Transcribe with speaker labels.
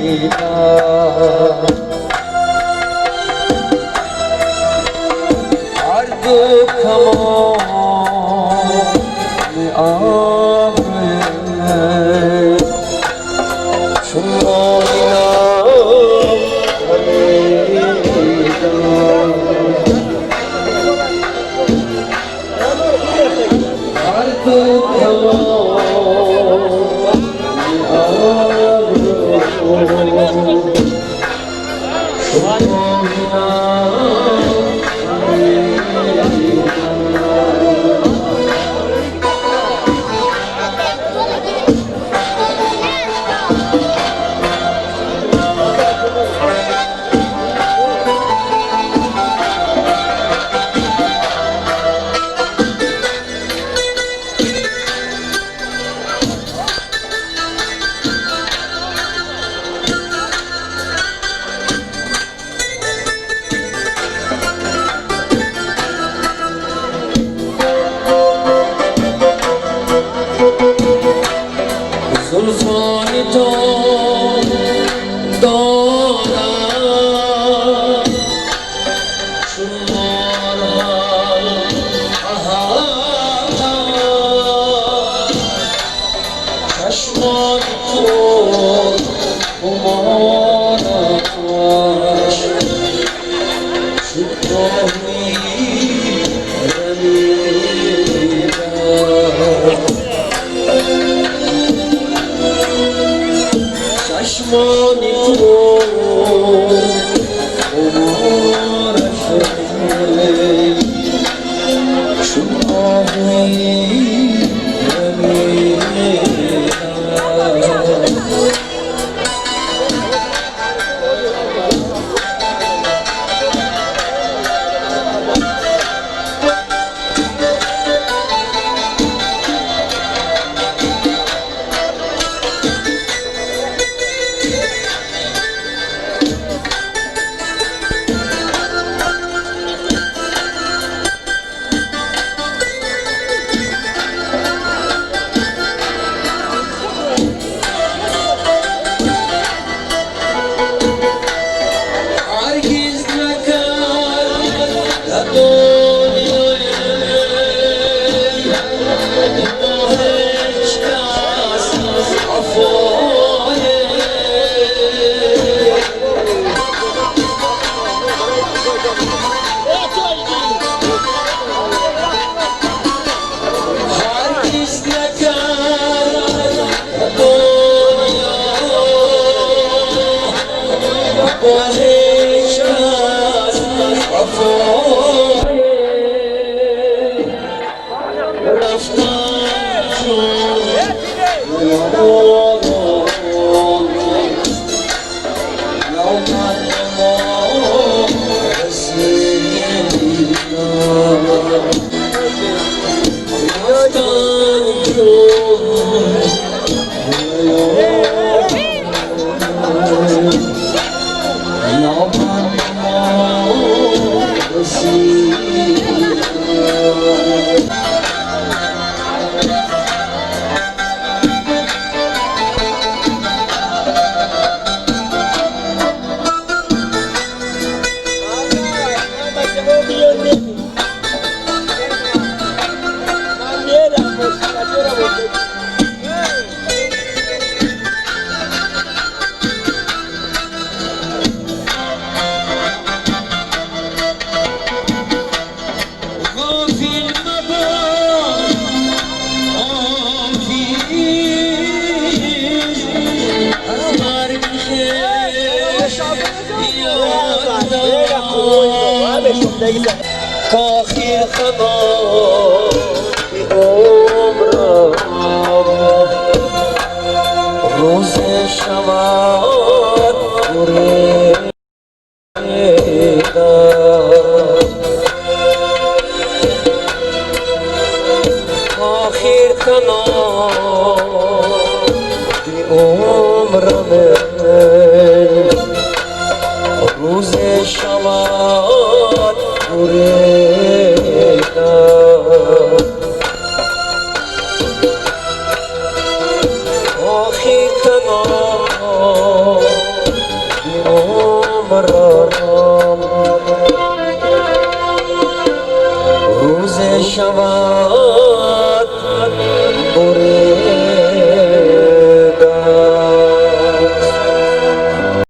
Speaker 1: هر دو کمان ابروی چون ماهینم خمیدم. هر دو کمان ابروی چون ماهینم خمیدم. زلفان تو دارم چون مارها، چشمان تو خمارش چون آهوی رمیدم. چشمان تو خمارش چون آهوی رمیدم. هرگز نکرد در دنیای ما هیچ کس وفای. هرگز نکرد در دنیا با هیچ کس وفای. رفتم چون یاران نوبت ما رسیدم. رفتم چون یاران نوبت ما رسیدم. غافل مباش آن پیش از مرگ خویش یاد دار کآخر خطای عمرم روز شود.